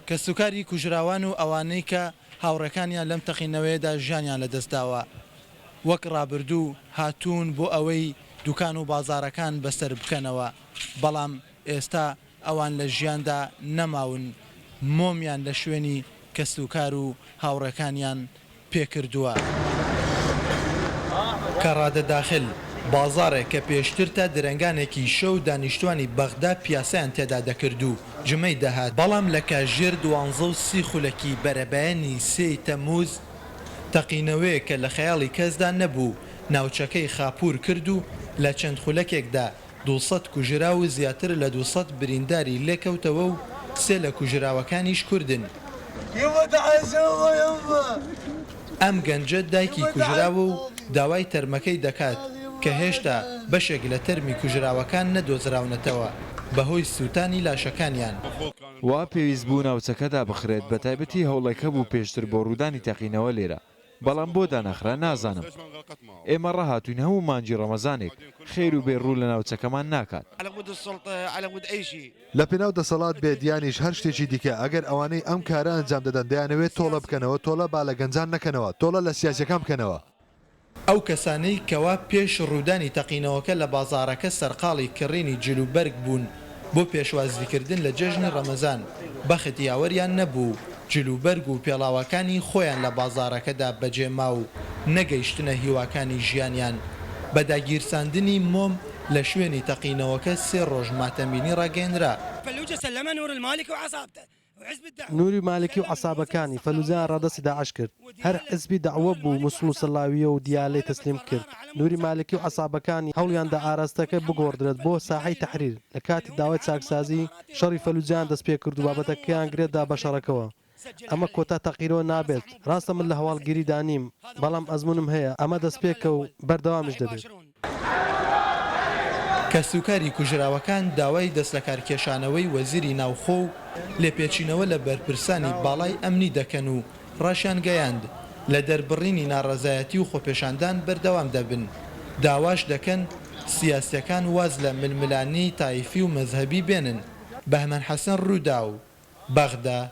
کەسوکاری کوژراوان و ئەوانەی کە هاوڕێکانیان لەم تەقینەوەیەدا ژیانیان لەدەستداوە، وەک ڕابردوو هاتوون بۆ ئەوەی دوکان و بازاڕەکان بەسەر بکەنەوە، بەڵام ئێستا ئەوان لە ژیاندا نەماون، مۆمیان لە شوێنی کەسوکار و هاوڕێکانیان پێکردووە. کەڕادە داخل، بازاڕێک کە پێشتر تا درەنگانێکی شەو دانیشتوانی بەغدا پیاسەیان تێدا دەکرد و جمەی دەهات، بەڵام لە کاژێر دوانزە و سی خولەکی بەرەبەیانی سێی تەمووز تەقینەوەیەک کە لە خەیاڵی کەسدا نەبوو ناوچەکەی خاپوور کرد و لە چەند خولەکێکدا 200 کوژراو و زیاتر لە 200 برینداری لێکەوتەوە و سێ لە کوژراوەکانیش کوردن. ئەم گەنجە دایکی کوژراوە و داوای تەرمەکەی دەکات کە هێشتا بەشێک لە تەرمی کوژراوەکان نەدۆزراونەتەوە بەهۆی سووتانی لاشەکانیان. وا پێویست بوو ناوچەکە دابخرێت، بەتایبەتی هەوڵێک هەبوو پێشتر بۆ ڕوودانی تەقینەوە لێرە، بەڵام بۆ دانەخرا نازانم. ئێمە ڕاهاتووین هەموو مانگی ڕەمەزانێک خێر و بێر ڕوو لە ناوچەکەمان ناکات. لە پێناو دەسەڵات بێت یانیش هەر شتێکی دیکە، ئەگەر ئەوانەی ئەم کارە ئەنجام دەدەن دەیانەوێت تۆڵە بکەنەوە، تۆڵە با لە گەنجان نەکەنەوە، تۆڵە لە سیاسیەکان بکەنەوە. ئەو کەسانەی کەوا پێش ڕوودانی تەقینەوەکە لە بازاڕەکە سەرقاڵی کڕینی جل و بەرگ بوون بۆ پێشوازیکردن لە جەژنی ڕەمەزان، بەخت یاوەریان نەبوو و جل و بەرگ و پێڵاوەکانی خۆیان لە بازاڕەکەدا بەجێ ما و نەگەیشتنە هیواکانی ژیانیان. بە داگیرساندنی مۆم لە شوێنی تەقینەوەکە سێ ڕۆژ ماتەمینی ڕاگەیەنرا. نوری مالکی و عەسابەکانی فەلوجەیان ڕادەستی داعش کرد، هەر حزبی دەعوە بوو موسڵ و سەلاویە و دیالەی تەسلیم کرد، نوری مالکی و عەسابەکانی هەوڵیاندا ئاراستەکە بگۆڕدرێت بۆ ساحەی تەحریر، لە کاتی داوای چاکسازی شەڕی فەلوجەیان دەستپێکرد و بابەتەکەیان گرێدا بە شەڕەکەوە. ئەمە کۆتا تەقینەوە نابێت، ڕاستە من لە هەواڵگیریدا نیم، بەڵام ئەزموونم هەیە، ئەمە دەستپێکە و بەردەوامیش دەبێت. کەسوکاری کوژراوەکان داوای دەستلەکارکێشانەوەی وەزیری ناوخۆ و لێپێچینەوە لە بەرپرسانی باڵای ئەمنی دەکەن و ڕاشیانگەیاند، لە دەربڕینی ناڕەزایەتی و خۆپێشاندان بەردەوام دەبن، داواش دەکەن سیاسییەکان واز لە ململانێی تایفی و مەزهەبی بێنن. بەهمەن حەسەن، رووداو، بەغدا.